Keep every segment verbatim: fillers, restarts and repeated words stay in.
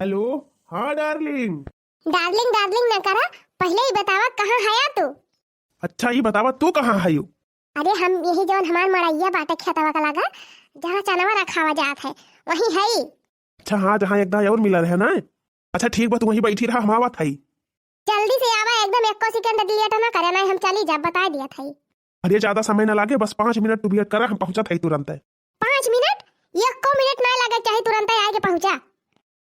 हेलो, हाँ darling. Darling, darling ना करा, पहिले ई बतावा कहाँ हया तू? अच्छा, ई बतावा तू कहाँ हयू? अरे हम यही जवन हमार मड़ैया बाटे खेतवा का लगा, जहाँ चनवा रखावा जात है, वहीं हई। अच्छा हाँ, जहाँ एक दाई और मिला रहे ना। अच्छा ठीक बा, तू वहीं बैठी रहा, हम आवत हई। जल्दी से आवा, एकदम एको सेकंड delay ना करे, नहीं हम चली जाब, बताइ दिया था। अरे ज्यादा समय ना लागे, बस पाँच मिनट तू wait करा, हम पहुँचत हई तुरंत। पाँच मिनट? एको मिनट ना लागे, चाहे तुरंत आए के पहुँचा।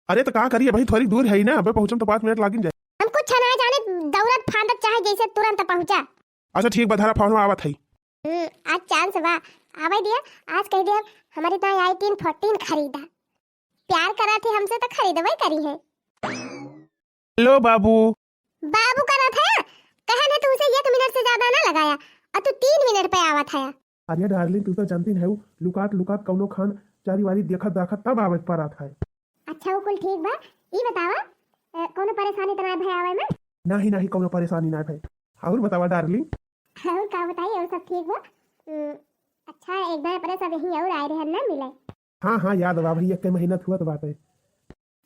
अरे तो का करिए भाई, थोड़ी दूर है ही ना, अबे पहुँचम तो पाँच मिनट लागिन जाए। हम कुछ ना जाने, दौड़त फांदत चाहे जैसे तुरंत पहुँचा। अच्छा ठीक बा, धरा फोन आवत हई। हम्म, आज चांस बा, आवे दिया, आज कह दिया हमारी तो आई टेन फोर्टीन खरीदा। प्यार करा थे हमसे तो खरीदबे करी है। हेलो बाबू। बाबू करत है? कहन है तुमसे एक मिनट से ज्यादा ना लगाया, और तू तीन मिनट पे आवत है। अरे डार्लिंग, तू तो जानती है, लुकात लुकात कौनो खान चारी वारी देखत दाखत तब आवे के पड़त है। अच्छा, वो कुल ठीक बा, ई बतावा, अ, कौनो परेशानी तो ना भय आवे में? नहीं, नहीं, कौनो परेशानी ना भय। और बतावा डार्लिंग। और का बताई, और सब ठीक बा? उम, अच्छा, एक बार अपने सब यहीं और आए रहन ना मिले। हाँ, हाँ, याद बा भाई, एक महीना हुआ तो बात है।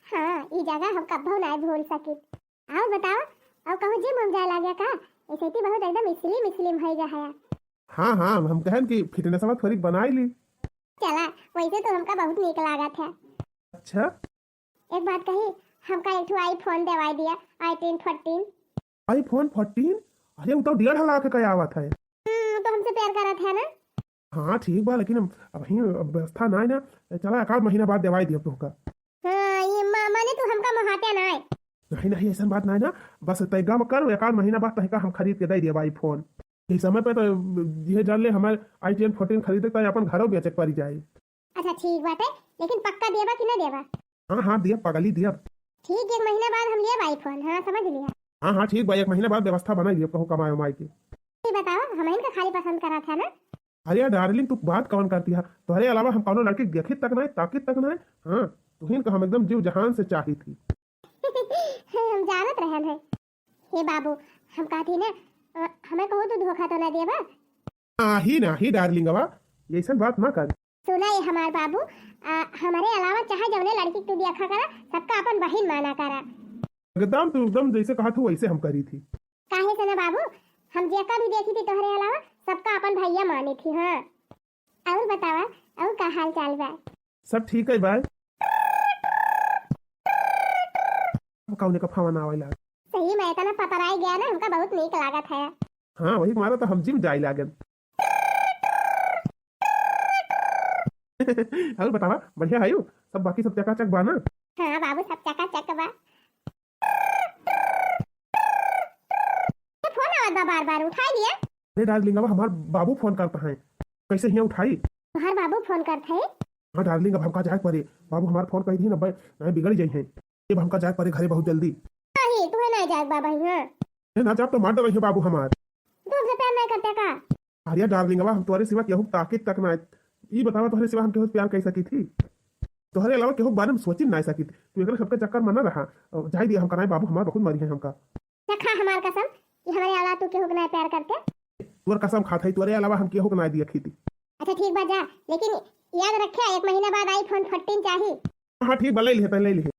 हाँ, ई जगह हम कब्बो नाय भूल सकित। और बताओ, और कहूँ जिम उम जाए लागे का? ऐसे ही बहुत एकदम slim slim होइ गया है। हाँ, हाँ, हम कहन कि फिटनेसवा थोड़ी बनाई ली। चला, वैसे तो हमका बहुत नीक लागत है। अच्छा? एक बात कही, हमका एक ठो iPhone देवाई दिया, आई टेन फोर्टीन। iPhone fourteen? अरे, वो तो डेढ़ लाख का आवत है। हम्म, तो हमसे प्यार करत है ना? हाँ, ठीक बा, लेकिन हम अबहीं व्यवस्था नाय ना। चला, एक आध महीना बाद देवाई दिया तोहका। हाँ, ये मा-, माने तू हमका मोहात्या नाय। नहीं, नहीं, ऐसन बात नाय ना। बस तय गम कर, एक आध महीना बाद तहका हम खरीद के दे दिया iPhone। इस समय पे तो ये जान ले, हमारे आई टेन फोर्टीन खरीदे तो अपन घरों बेचे के पड़ी जाए। अच्छा, ठीक बात है, लेकिन पक्का देबा कि ना देबा? हाँ, हाँ, दिया पगली, दिया। ठीक, एक महीना बाद हम लेब iPhone, हाँ, समझ लिया। हाँ, हाँ, ठीक बा, एक महीना बाद व्यवस्था बनाई लिया, कहूँ कमाए उमाए के। ये बताओ, हम इनका खाली पसंद करा था ना? अरे यार डार्लिंग, तू बात कौन करती है? तुम्हारे अलावा हम कौनो लड़की देखी तक ना, ताकि तक ना। हाँ, तुहिन का हम एकदम जीव जहान से चाही थी। हम जानत रहन है। हे बाबू, हम कहती ना, अ, हमें कहूँ तू धोखा तो ना देबा? नाही, नाही डार्लिंगवा, ऐसन बात ना कर। सुना ये हमार बाबू, आ, हमारे अलावा चाहे जौने लड़की के तू देखा करा, सबका अपन बहिन माना करा। एकदम तू एकदम जैसे कहा थू वैसे हम करी थी। काहे से ना बाबू, हम जेका भी देखी थी तोहरे अलावा सबका अपन भैया मानी थी। हाँ, और बतावा, और का हाल चाल बा? सब ठीक है बाय। अब कौने का फोन आवे लाग? सही में इतना पतराई गया ना, हमका बहुत नीक लागत है। हाँ, वही मारा तो हम जिम जाए लागन। और बतावा, बढ़िया है यू? सब बाकी सब चकाचक बा ना? हाँ बाबू, सब चकाचक बा। ये फोन आवत बा बार बार, उठाई लिया। अरे डार्लिंग, अब हमार बाबू फोन करता है, कैसे हियाँ उठाई? तुम्हार बाबू फोन करत है? हाँ डार्लिंग, अब हमका जाए पड़े, बाबू हमार फोन कही थी ना, बै-, नहीं बिगड़ जाई है। अब हमका जाए पड़े घरे बहुत जल्दी। नहीं, तुम्हें नहीं जाए बाबा यहाँ। ए, ना जाब तो मार डरे है बाबू हमार। तू हमसे प्यार नहीं करते का? अरे डार्लिंगवा, हम तोहरे सिवा केहू ताकित तक ना। ई बतावा, तोहरे सिवा हम केहू से प्यार कर सकी थी? तोहरे अलावा केहू के बारे में सोची ना सकी थी। तू एकरे सबके चक्कर में ना रहा। जाई दिया हमका, नाई बाबू हमार बहुत मरी है हमका। ना खा हमार कसम कि हमारे अलावा तू केहू के ना प्यार करते। तोर कसम खात है, तोहरे अलावा हम केहू के ना दिया खेती। अच्छा ठीक बा जा, लेकिन याद रखे एक महीना बाद iPhone फोर्टीन चाही। हाँ ठीक बा, ले लिहे, ले लिहे।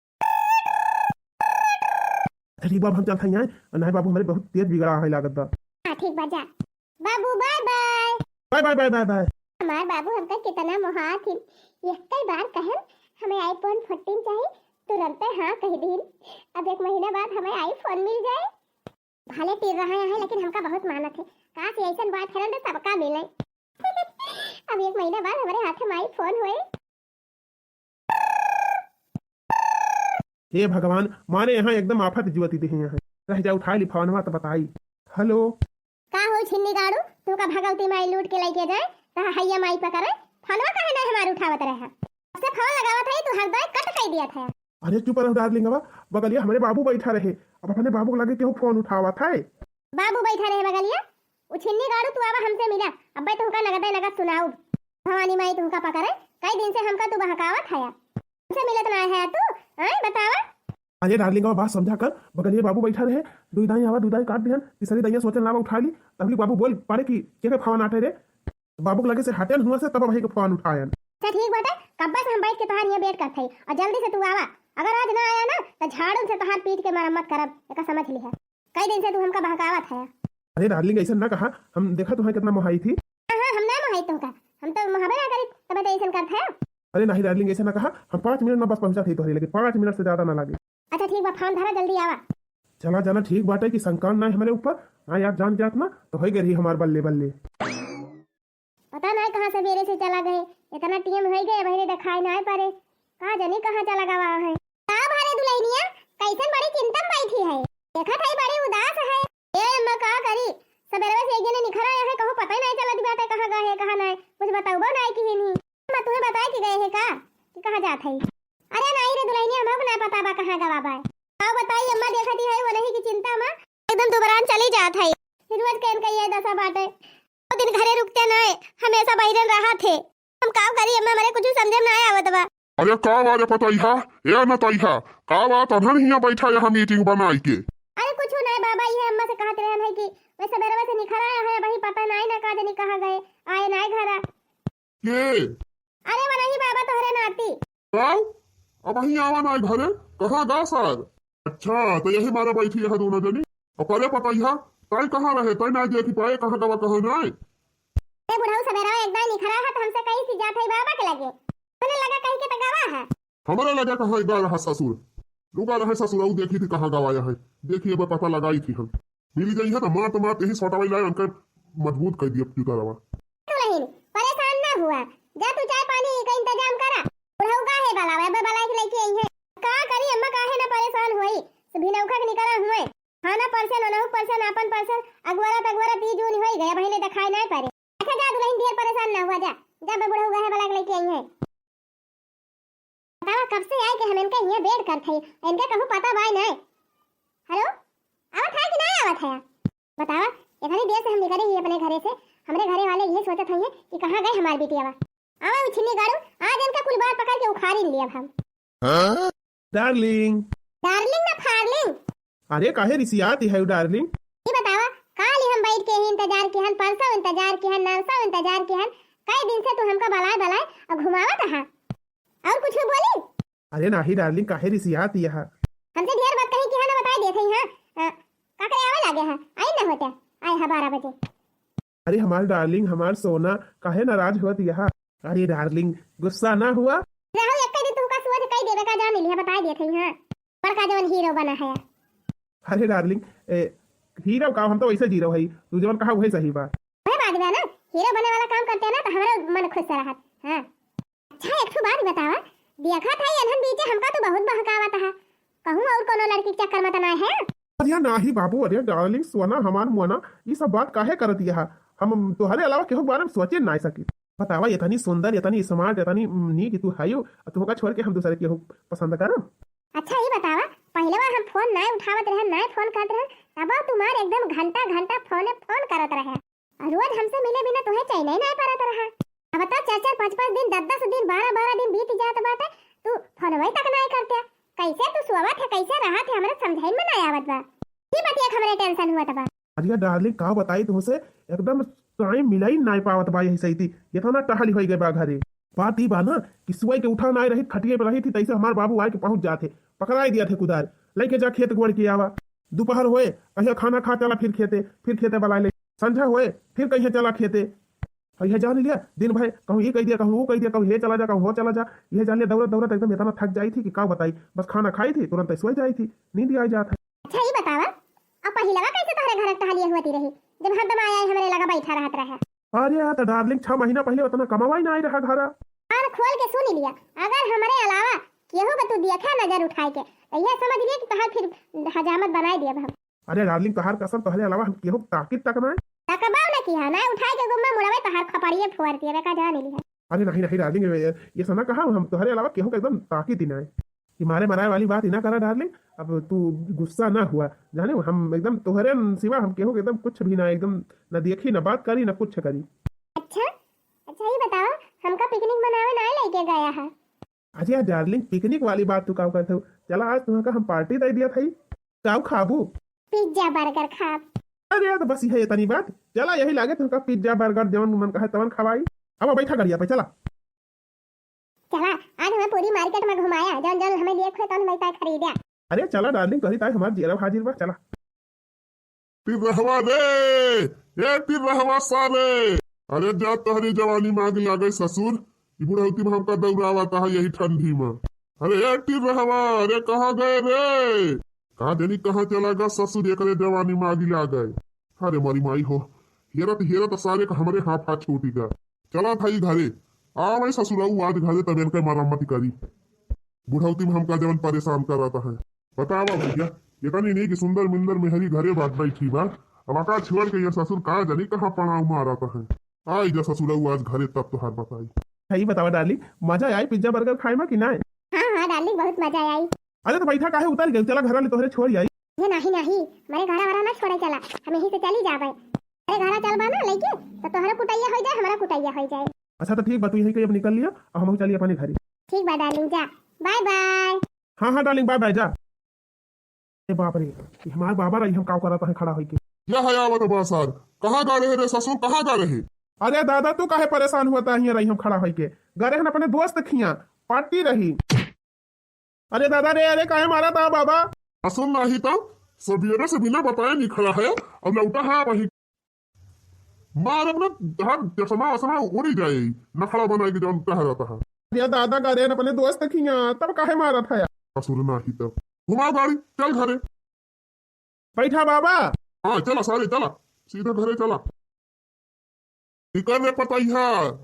अच्छा ठीक बा, हम चलत हई यहाँ। नाई बाबू हमारे बहुत तेज बिगड़ा है लागत बा। हाँ ठीक बा जा। बाबू bye bye. Bye bye bye bye bye. हमार बाबू हमका कितना मोहात हिन। एक कई बार कहन हमें iPhone फोर्टीन चाही, तुरंत हाँ कह दीन। अब एक महीना बाद हमें iPhone मिल जाए। भले टिर रहा है लेकिन हमका बहुत मानत है। काश ऐसन बॉयफ्रेंड सबका मिले। अब एक महीना बाद हमारे हाथ में iPhone होए। हे भगवान, मारे यहाँ एकदम आफत जुवती देहे यहाँ। रह जा, उठाई ली फोनवा तो बताई। हेलो। का हो छिन्नी गाड़ू, तू का भगवती माई लूट के लेके जाए, कहा हैया माई पकड़े, फोनवा काहे ना हमार उठावत रहे? सबसे फोन लगावत है, तू हर दय कट कर दिया था। अरे चुप रहो डार्लिंगवा, बगलिया हमारे बाबू बैठा रहे, अब अपने बाबू के लगे केहू फोन उठावत है। बाबू बैठा रहे बगलिया? उ छिन्नी गाड़ू, तू आवा हमसे मिला, अब्बे तुमका नगदे नगद सुनाऊ। भवानी माई तुमका पकड़े, कई दिन से हमका तू बहकावत है, हमसे मिलत ना है तू, आए बतावा। अरे डार्लिंगवा, बात समझा कर, बगलिए बाबू बैठा रहे, दुई दाई आवा, दुई दाई काट दिहन, तीसरी दइया सोचन लावा उठा ली, तभी बाबू बोल पारे कि के के फोन आटे रे। बाबू के लगे से हटेन हुआ से तब भाई के फोन उठायन। अच्छा ठीक बाटे, कब्बे से हम बैठ के तोहार यहाँ वेट करत हई, और जल्दी से तू आवा, अगर आज ना आया ना, तो झाड़ू से तोहार पीठ के मरम्मत करब, एका समझ लिहा। कई दिन से तू हमका बहकावत है। अरे डार्लिंग, ऐसा ना कहा, हम देखा तुम्हें कितना मोहाई थी। हाँ, हाँ, हम ना मोहाई तुमका, हम तो मोहबे ना करी, तबे तो ऐसन करत है। अरे नहीं डार्लिंग, ऐसा ना कहा, हम पाँच मिनट में बस पहुँचा थी तोहरे लगे, पाँच मिनट से ज्यादा ना लागे। अच्छा ठीक बा, फोन धरा, जल्दी आवा। चला जाना ठीक बाटे कि संकन ना हमारे ऊपर, हाँ यार, जान जात ना तो हो गई रही हमार बल्ले बल्ले। पता नहीं कहाँ सवेरे से चला गए, इतना टीम हो गए, बहरे दिखाई ना पड़े, कहाँ जानी कहाँ चला गवा है। का भरे दुल्हनिया, कैसन बड़ी चिंता में बैठी है, देखत है बड़ी उदास है। ए अम्मा का करी, सवेरे से एक जने निखरा आया है, कहूँ पता ही नहीं चलत बाटे कहाँ गए है, कहाँ नहीं, कुछ बताउबो नहीं किहिनी। अम्मा तुम्हें बताए कि गए है का, कि कहाँ जात है? अरे नहीं रे दुल्हनिया, हमको ना पता बा कहाँ गवा बा। का बताई अम्मा, देखत ही है वो नहीं की चिंता में एकदम दुबरान चली जात है। रोज के इनका ये दशा बाटे। दो दिन घरे रुकते नाय, हमेशा बहिरन रहा थे। हम का करी अम्मा, हमरे कुछ समझे में ना आवत बा। अरे का बात है पतैहा, ए नतैहा, का बात अनहन हियाँ बैठा यहाँ मीटिंग बनाई के? अरे कुछ नहीं बाबा, ये अम्मा से कहत रहन है कि वे सवेरे से निखर आया है, वही पता नहीं ना का जानी कहाँ गए, आए नहीं घरा। के? अरे वो नहीं बाबा, तोहरे नाती। का? अब वहीं आवा ना घरे, कहाँ गा सार? अच्छा, तो यही मारा बैठी है दोनों जनी। अब करे पतैहा, ताई कहाँ रहे, ताई ना देखी पाए, कहाँ गवा, कहाँ नाय। ए बुढ़ऊ सबेरा एक दाई निखरा है, तो हमसे कही सी जात है बाबा के लगे। तने लगा कहीं के तो गवा है। हमारा लगा कहाँ गा रहा ससुर। रुका रहे ससुर, देखी थी कहाँ गवाया है। देखी अब पता लगाई थी हम। मिल गई है तो मार तो मार, यही सोटा वाली लाए, उनका मजबूत कर दिया चुतारवा। दुल्हन, परेशान ना हुआ, जा तू चाय पानी का इंतजाम करा। बुढ़ऊ का है बलावा, अब बलाए के लेके आई है। का करी अम्मा, काहे ना परेशान होई, से भिनौखा के निकरा हुए। खाना परसन, ओनहु परसन, आपन परसन, अगवरत अगवरत ई जून होई गया, बहिने देखाई नहीं पारे। अच्छा जा दुल्हन, ढेर परेशान ना हुआ, जा, जा मैं बुढ़ऊ का है बलाए के लेके आई है। बतावा कब से आए के हम इनका हियाँ वेट करत हई, इनका कहूँ पता बाय नाय। हेलो, आवत है कि नाय आवत है? बतावा, इतनी देर से हम निकले ही अपने घरे से, हमरे घरे वाले ये सोचत हई कि कहाँ गए हमार बिटियावा। आवा उछिन्नी गाड़ू, आज इनका कुल बार पकड़ के उखाड़ी लिए अब हम। हाँ? डार्लिंग। डार्लिंग ना फार्लिंग। अरे काहे रिसियात है डार्लिंग? ये बतावा, काल ही हम बैठ के ही इंतजार किहन, परसों इंतजार किहन, नरसों इंतजार किहन, कई दिन से तू हमका बलाए बलाए और घुमावत रहा। और कुछ बोली? अरे नाही डार्लिंग, काहे रिसियात यहा? हमसे ढेर बात कहीं किहा ना बताई देत हई, हाँ? अ, का करे आवे लागे है? आई ना होते, आए है बारह बजे। अरे हमार डार्लिंग, हमार सोना, काहे नाराज होत यहा? अरे डार्लिंग, गुस्सा ना हुआ। रहू एक दिन तुमका सोच कई देवे का जान लिया, बताई देत हई, हाँ? बड़का जवन हीरो बना है। अरे डार्लिंग, ए, हीरो का, हम तो वैसे जीरो हई, तू जवन कहा वही सही बा। वही बात बा ना, हीरो बने वाला काम करते ना तो हमारा मन खुश रहत। हाँ। अच्छा, एक ठो बात बतावा, देखा था ये अनहन बीचे हमका तो बहुत बहकावत है, कहूँ और कोनो लड़की के चक्कर में तो ना है? अरे नाही बाबू, अरे डार्लिंग, सोना, हमार मोना, ये सब बात काहे करत यहा? हम तोहरे अलावा केहू के बारे में सोचे ना सकी। बतावा, इतनी सुंदर, इतनी स्मार्ट, इतनी नीक तू हयू, तुमका छोड़ के हम दूसरे केहू पसंद करब? अच्छा, ये बतावा, पहले बार हम फोन ना उठावत रहन, ना फोन करत रहन, तब तुम्हार एकदम घंटा घंटा फोने फोन करत रहे। और रोज हमसे मिले बिना तुहे चैन ही ना परत रहा। अब तो चार चार पाँच पाँच दिन, दस दस दिन, बारह बारह दिन बीत जात बाटे, तू फोनवे तक ना करते। कैसे तू सोवत है, कैसे रहत है, हमरा समझे में ना आवत बा। ये बतिया के हमरे टेंशन हुआ बा। अरे डार्लिंग, का बताई तुमसे, एकदम टाइम मिला ही ना पावत बा, यही सही थी, इतना टहल हो गए बा घरे। बात ई बा ना कि सुबह के उठा ना रही, खटिए पे रही थी, तैसे हमार बाबू आए के पहुंच जाते, पकड़ाई दिया थे कुदार, लेके जा खेत गोड़ के आवा। दोपहर होए, कहिया खाना खा चला फिर खेते, फिर खेते बला ले। संझा होए, फिर कहिया चला खेते। और यह जान लिया, दिन भर कहूँ ये कह दिया, कहूँ वो कह दिया, कहूँ ये चला जा, कहूँ वो चला जा। यह जान लिया, दौड़त दौड़त एकदम इतना थक जाई थी कि का बताई। बस खाना खाई थी, तुरंत सोई जाई थी, नींद आ जात है। अच्छा, ये बतावा, अब पहिलवा कैसे तोहरे घर टहलिए हुआ थी रही, जब हरदम आया हमरे लगा बैठा रहत रहे? अरे यार, तो डार्लिंग, छह महीना पहले उतना कमावा ही ना आई रहा घरा। कान खोल के सुन लिया, अगर हमरे अलावा केहू के तू देखा नजर उठाए के, तो यह समझ लिया कि तोहार फिर हजामत बनाए दिया हम। अरे डार्लिंग, तोहार कसम, तोहरे अलावा हम केहू ताकित तक ना है। तकबाव ना किहा, ना उठाए के गुम्मा मुड़वे तोहार खपड़िए फोड़ दिया, बेका जान लिया। अरे नहीं, नहीं डार्लिंग, ये, ये सना कहा, हम तोहरे अलावा केहू के एकदम ताकित ही ना है। कि मारे मराए वाली बात ही ना करा डार्लिंग, अब तू गुस्सा ना हुआ, जाने हम एकदम तोहरे सिवा हम केहू के एकदम कुछ भी ना, एकदम ना देखी, ना बात करी, ना कुछ करी। अच्छा, अच्छा, ये बताओ, हमका पिकनिक मनावे ना लेके गया है? अरे यार डार्लिंग, पिकनिक वाली बात तू का करत हो? चला आज तुमका हम पार्टी दे दिया था, का खाबू? पिज्जा बर्गर खाब। अरे यार, तो बस यही इतनी बात, चला यही लागे तुमका पिज्जा बर्गर जवन मन कहे तवन खवाई। अब बैठा गड़िया पे, चला। चला, आज हमें पूरी market में घुमाया, जौन जौन हमें देख हुए तौन हमें ताय खरीदा। अरे चला darling, तोहरी ताय हमार जियरा हाजिर बा, चला। टिर्रहवा रे, ए टिर्रहवा सारे, अरे जा तोहरी जवानी में आगी लागे ससुर, ई बुढ़ौती में हमका दौड़ावत है यही ठंडी में। अरे ए टिर्रहवा, अरे कहाँ गए रे? कहाँ जानी कहाँ चला गा ससुर, एकरे जवानी में आगी लागे। अरे मोरी माई हो, हेरत हेरत सारे का हमरे हाथ हाथ छूटी गा। चला था ई घरे, आ भाई ससुरऊ आज घरे तब इनके मरम्मत करी। बुढ़ौती में हमका जवन परेशान करत है। बतावा भैया, इतनी नीक सुंदर मिंदर मेहरी घरे बात बैठी बा, अब का छोड़ के ये ससुर का जानी कहाँ पड़ाव मारत है। आई जा ससुरऊ आज घरे तब तोहार बताई। सही बतावा darling, मजा आई pizza burger खाए में कि नाय? हाँ, हाँ darling, बहुत मजा आई। अरे तो बैठा काहे उतर गई, चला घर वाले तोहरे छोड़ आई। ये नहीं, नहीं, मेरे घर वाला ना छोड़े चला, हम यहीं से चली जाबे। अरे घरा चल बा ना लेके, तो तोहरा कुटैया हो जाए, हमारा कुटैया हो जाए। अच्छा तो ठीक बा, तू यहीं के अब निकल लिया और हम चली अपने घरे। ठीक बा darling, जा, bye bye। हाँ, हाँ darling, bye bye, जा। ए बाप रे, ये हमार बाबा रही, हम काव करत हैं खड़ा होइके। क्या है आवत बा सार? कहाँ गा रहे रे ससुर, कहाँ गा रहे? अरे दादा, तू काहे परेशान होत है, रही हम खड़ा होइके। गा रहे हन अपने दोस्त खिया, party रही। अरे दादा रे, अरे काहे मारत है बाबा? ससुर नाही तो, सबेरे से बिना बताए नहीं खड़ा है, अब लौटा है वही। मारब ना, तहार चश्मा वश्मा उड़ी जाए, नखड़ा बनाए के जौन टहरत है। अरे दादा, गा रहे हन अपने दोस्त खिया, तब काहे मारत है? ससुर नाही तो। घुमा गाड़ी, चल घरे। बैठा बाबा। हाँ, चला सारे, चला, सीधा घरे चला। निकल रे पतैया,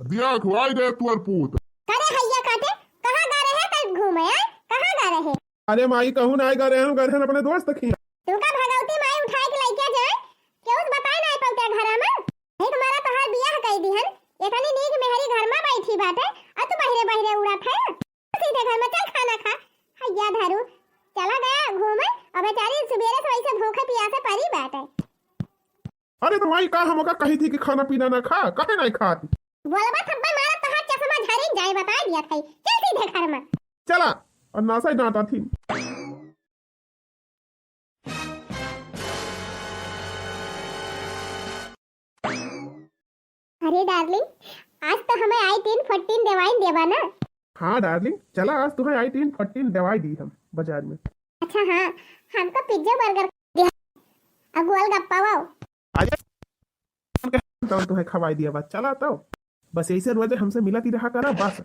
दिया खुआई दे तुअर पूत। करे हैया काटे, कहाँ गा रहे तब घूमे, आय? कहाँ गा रहे? अरे माई, कहूँ ना गा रहे हन, गा रहे हन अपने दोस्त खिया। तुमका भगवती माई उठाए के लइके जाए, केहू से बताए ना पौते घरा में। एक मारा तोहार बियाह कई दिहन, इतनी नीक मेहरी घर में बैठी बाटे, आ तू बहिरे बहिरे उड़त है। सीधे घर में चल खाना खा। हैया धरू, चला गया घूमे, और बेचारी सुबेरे से वैसे भूखे पियासे परी बाटे। अरे तो माई, का हम ओका कही थी कि खाना पीना ना खा, काहे नहीं खाती? बोलबा थप्पड़ मारब तोहार चश्मा झरी जाए, बताए दिया था। चल सीधे घर में। चला, और नासा ही डांटा थी। अरे darling, आज तो हमें आइटीन फोर्टीन देवाइन देबा ना? हाँ darling, चला आज तुम्हें आइटीन फोर्टीन देवाई दी हम बाजार में। अच्छा हाँ, हमका pizza burger दिया, और गोलगप्पा वाओ। अरे, तो तुम्हें खवाई दिया बा, चला तो। बस ऐसे रोजे हमसे मिलत ही रहा करा बस।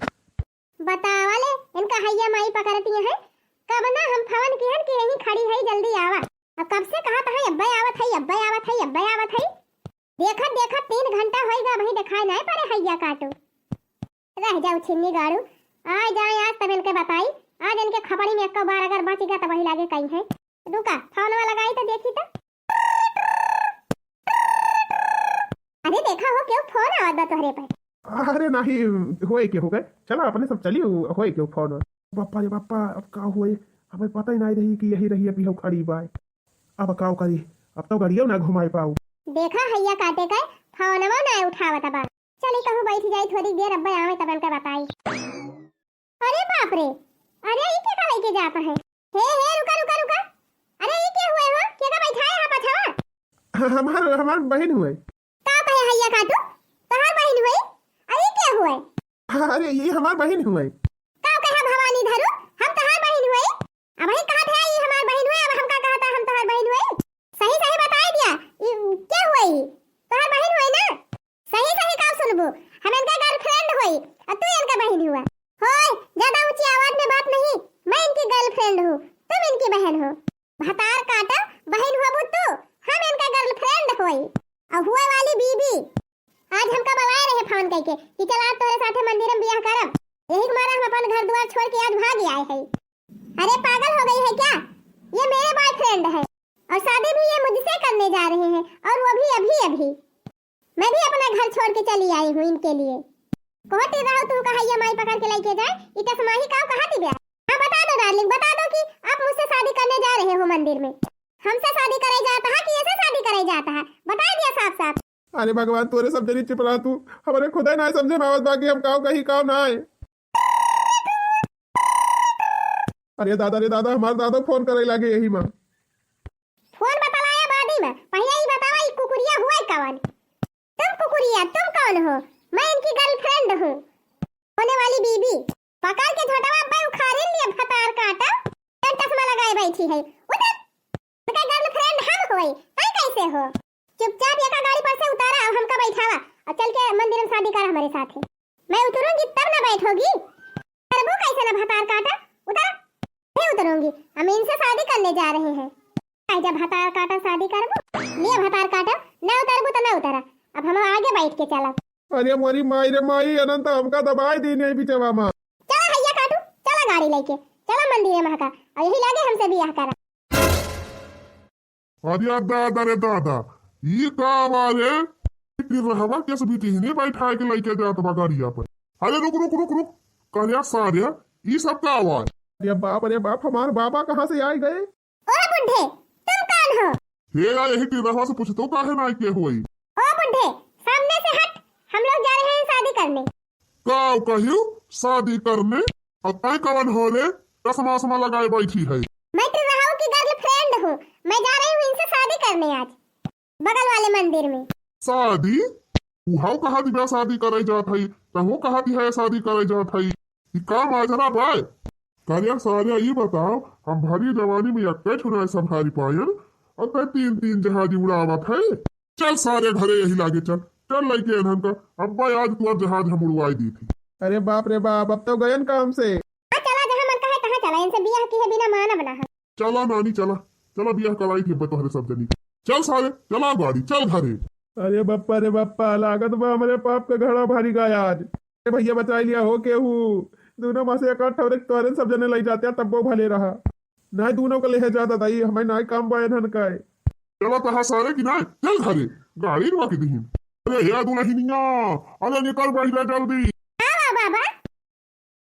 बतावा ले, इनका हैया माई पकड़ती है। कब ना हम फोन किहन कि यहीं खड़ी है, जल्दी आवा। अब कब से कहा था, अब्बे आवत है, अब्बे आवत है, अब्बे आवत है। देखत देखत तीन घंटा होइगा, वहीं दिखाई नहीं पड़े हैया काटू। रह जाओ छिन्नी गाड़ू, आ जाए आज तब इनके बताई। आज इनके खपड़ी में एक बार अगर बच गया तो वही लागे कहीं है। रुका, फोनवा लगाई तो देखी तो। अरे देखा हो, केहू फोन आवत बा तोहरे पर। अरे नाही, होए के हो गए, चला अपने सब चली, होए के फोन। बापा रे बापा, अब का होए, हमें पता ही नहीं रही कि यही रही अभी हम खड़ी बाय। अब का करी, अब तो गड़ियो ना घुमाए पाऊ। देखा हैया काटे का फोनवा ना उठावत बा। चली कहूँ बैठ जाई थोड़ी देर, अब्बे आवे तब इनका बताई। अरे बाप रे, अरे ई के का लेके जात है? हे हे, रुका रुका रुका, अरे ई के हुए हो? के का बैठा है यहाँ पछवा? हमार, हमार बहन हुए। का कहे हैया काटू, तोहार बहन हुए? अरे ई के हुए? अरे ये हमार बहन हुए। का कहे भवानी धरू, हम तोहार बहन हुए? अब ही कहा था ई हमार बहन हुए, अब हमका कहा था हम तोहार बहन हुए? सही सही बताई दिया, ई के हुए? ई तोहार बहन हुए ना? सही सही का सुनबू, हम इनका girlfriend होई और तू इनका बहन हुआ। होय, ज्यादा ऊंची आवाज में बात नहीं, मैं इनकी girlfriend हूँ, तुम इनकी बहन हो। भतार काटा, बहन हुआ तू, हम इनका girlfriend होई। और हुए वाली बीबी, आज हमका बुलाए रहे फोन करके कि चल आज तोरे साथे मंदिर में बियाह करब। यही के मारे हम अपन घर द्वार छोड़ के आज भाग आए हैं। अरे पागल हो गई है क्या? ये मेरे boyfriend है और शादी भी ये मुझसे करने जा रहे हैं, और वो भी अभी अभी। मैं भी अपना घर छोड़ के चली आई हूँ इनके लिए। कहती रहो तू कहा ये माई पकड़ के लेके जाए, इटा समाही का कहा थी ब्याह? हाँ बता दो darling, बता दो कि आप मुझसे शादी करने जा रहे हो मंदिर में। हमसे शादी करे जाता है कि ऐसे शादी करे जाता है, बता दिया साफ साफ। अरे भगवान, तोरे सब जनी चुप रहा तू, हमारे खुदे ना समझे में आवत बा कि हम काव कही काव ना आए। अरे दादा रे दादा, हमार दादा फोन करे लागे यही माँ। फोन बतलाया बादी में, पहले ही बतावा ई कुकुरिया हुआ कवन? तुम कुकुरिया, तुम कौन हो? मैं इनकी girlfriend हूँ, होने वाली बीबी। पकड़ के झोंटवा ठीक है, उतर। उनका गर्लफ्रेंड हम होई, तय कैसे हो? चुपचाप एका गाड़ी पर से उतारा और हमका बैठावा और चल के मंदिर में शादी करा हमारे साथ है। मैं उतरूंगी तब ना बैठोगी। करबो कैसे ना भतार काटा, उतरा। नहीं उतरूंगी, हम इनसे शादी करने जा रहे हैं। आई जा भतार काटा, शादी करबो। ले भतार काटा, ना उतरबो तो ना उतरा, अब हम आगे बैठ के चला। अरे मोरी माई रे माई, अनंत हमका दबाई दी नहीं बिचवा मा। चला हैया काटू, चला गाड़ी लेके, चला मंदिर में हका, और यही लागे हमसे बियाह करा। अरे दादा रे दादा, ई का बा रे? कि रहवा के सभी टिहने बैठा के लेके जात बा गाड़िया पर। अरे रुक रुक रुक रुक, करिया सारे, ई सब का बा? अरे बाप रे बाप, हमार बाबा कहाँ से आए गए? ओ बुढ़े, तुम कौन हो? हे यार, यही टिरहवा से पूछतो काहे ना के होई? ओ बुढ़े, सामने से हट, हम लोग जा रहे हैं शादी करने। का कहियो शादी करने? और तय कवन हो रे, चश्मा उश्मा लगाए बैठी है? मैं टिरहवा की गर्लफ्रेंड हूँ, मैं जा रही हूँ इनसे शादी करने आज बगल वाले मंदिर में। शादी? उहाव कहा दिया शादी करे जात है, तहु कहा दिया शादी करे जात है। ई का माजरा बाय? करिया सारे, ई बताओ, हम भरी जवानी में एक्के ठुनाए संभारी पायन, और तय तीन तीन जहाज उड़ावत है। चल सारे घरे यही लागे चल, चल लइके एनहन का, अब्बा आज तुअर जहाज हम उड़वाई दी थी। अरे बाप रे बाप, अब तो गयन काम से। हाँ, चला जहाँ मन कहे तहाँ चला, इनसे बियाह की है बिना मानब ना हम। चला नानी चला, चला बियाह कराई थी अब्बा तोहरे सब जनी। चल सारे, चला गाड़ी, चल घरे। अरे बप्पा रे बप्पा, लागत बा हमरे पाप का घड़ा भरी गया आज। अरे भैया बचाई लिया हो केहू, दोनों में से एक ठौरे तोहरे सब जने लई जाते तब्बो भले रहा। नाय दोनों को लेहे जा दादा, ई हमें नाय काम बा एनहन का। चला तहा सारे की नाय, चल घरे, गाड़ी रुआ के दिहिन। अरे हे दुलहिनिया, अरे निकल बढ़िया जल्दी। का बा बाबा?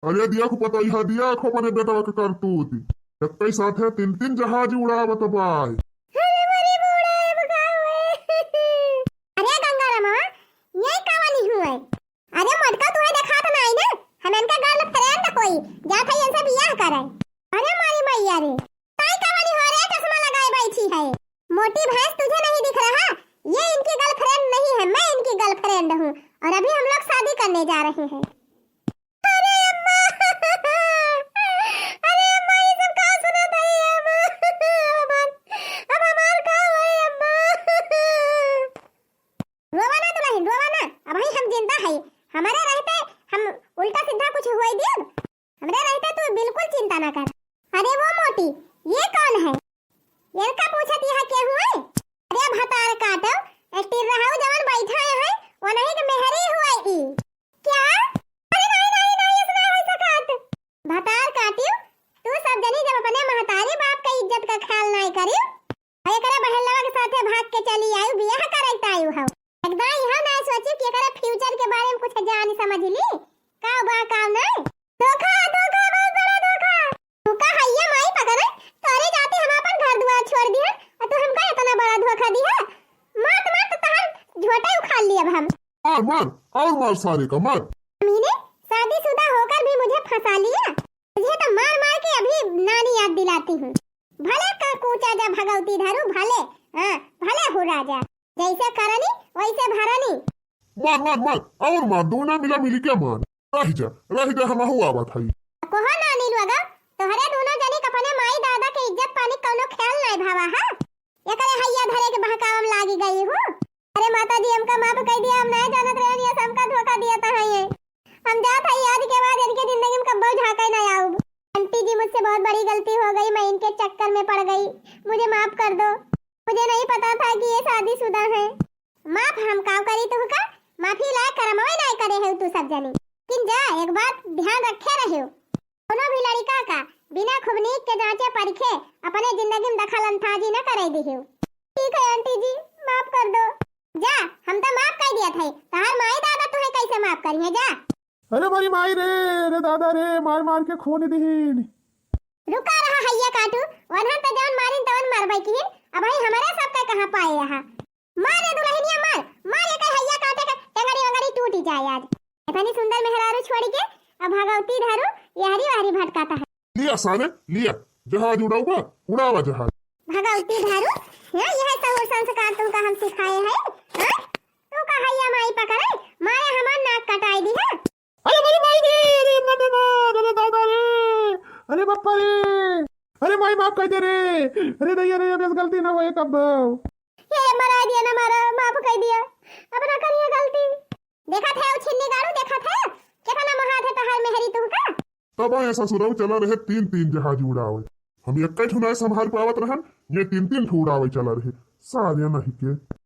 अरे दिया खो पता इहा दिया खो अपने बेटवा के करतूत। एक्के साथे तीन तीन जहाज उड़ावत बाय। अरे मरे बूढ़ा ए बगावे। अरे गंगारामा, ये का वाली हुए? अरे मोटका, तुहे देखात नाई ना, हम इनका गर्लफ्रेंड होई, जात है इनसे बियाह करे। अरे मारी मैया रे, ताई का वाली हो रे, चश्मा लगाए बैठी है। मोटी भैंस, तुझे नहीं दिख रहा? ये इनकी गर्लफ्रेंड नहीं है, मैं इनकी गर्लफ्रेंड हूँ, और अभी हम लोग शादी करने जा रहे हैं। अरे अम्मा, अरे अम्मा, ये सब का सुना था ये अम्मा? अब हमार, अब हमार का होई अम्मा? रोवा ना दुलहिन, रोवा ना, अबहीं हम जिंदा हई। हमरे रहते हम उल्टा सीधा कुछ होई दियब? हमरे रहते तू बिल्कुल चिंता ना कर। अरे वो मोटी, ये कौन है? इनका पूछत यहाँ के हुए? अरे भतार काटो, एक टिरहू जवन बैठा है, वो नहीं के मेहरी हुए ई। क्या? अरे नहीं, नहीं, नहीं, ऐसा ना हो सकत। भतार काटियो, तू सब जनी जब अपने महतारी बाप का इज्जत का ख्याल नाई करियो, और एकरे बहलवा के साथे भाग के चली आयु, बियाह करैत आयु हौ। एकदम इहो ना सोची कि एकरे फ्यूचर के बारे में कुछ जान समझ ली, का बा का नहीं। धोखा, धोखा, बहुत बड़ा धोखा। तू का हैया माई पकड़े, तोरे जाते हम अपन घर दुआर छोड़ दिहन, और तू हमका इतना बड़ा धोखा दिहा। मार तो मार, तो तहार झोटा उखाड़ ली अब हम। मार, मार, और मार सारे का, मार। मीने, शादीशुदा होकर भी मुझे फंसा लिया। तुझे तो मार मार के अभी नानी याद दिलाती हूँ। भले का कूचा जा भगवती धरू, भले, हाँ, भले हो राजा। जैसे करनी, वैसे भरनी। मार, मार, मार, और मार, दोनों मिला मिली के मार। रह जा, रह जा, हमहू आवत हई। कोहो नानी लोग, तोहरे दोनों जनी के अपने माई दादा के इज्जत पानी कौनो ख्याल नाय भावा, हाँ? एकरे हैया धरे के बहकावम लागी गई हूँ। अरे माता जी, हमका माफ कर दिया, हम नहीं जानत रहे, ये हमका धोखा दिया था ये। हम जात हई, आज के बाद इनके जिंदगी में कब्बो झांके ना आऊब। आंटी जी, मुझसे बहुत बड़ी गलती हो गई, मैं इनके चक्कर में पड़ गई, मुझे माफ कर दो। मुझे नहीं पता था कि ये शादीशुदा हैं। माफ हम काव करी तुहका, माफी लायक करमवे नाय करे है तू सब जनी। किन जा, एक बात ध्यान रखे रहियो, कोनो भी लड़का का बिना खूब नीक के जांचे परखे अपने जिंदगी में दखल अंदाजी न करे दिहियो। ठीक है आंटी जी, माफ कर दो। जा, हम तो माफ कर दिया था, तहार माई दादा तुहे कैसे माफ करिए, जा। अरे मोरी माई रे, रे दादा रे, मार मार के खून दिहिन। रुका रहा हैया काटू, वनहन त जवन मारिन तवन मरबै किहिन, अबहीं हमरे सबके कहाँ पाए रहा। मार रे दुलहिनिया मार, मार एकर हैया काटे के टेंगरी वेंगरी टूटी जाए आज। इतनी सुंदर मेहरारू छोड़ के अब भगवती धरू यहरी वहरी भटकाता है। लिया सारे, लिया, जहाज उड़ाऊबा, उड़ावा जहाज। भगवती धरू, हाँ, यह सहूर संस्कार तुमका हम सिखाए हैं, हाँ? तू का हैया माई पकड़े, मारे हमार नाक कटाई दिहा। अरे मोरी माई रे, अरे मत मार, अरे दादा रे, अरे बप्पा रे, अरे ए माई, माफ कर दे रे। अरे नहीं, अरे, अब ऐसे गलती ना होए कब। हे मराइ दिया ना मारा, माफ कर दिया, अब ना करिया गलती। देखत है, उ छिन्नी गाड़ू, देखत है, केतना महात है तहार मेहरी तुहका। तब आए ससुरऊ चला रहे तीन तीन जहाज उड़ावे। हम एक ठो नाय संभाल पावत रहन, ये तीन तीन ठो उड़ावे चला रहे। सारे नहीं के।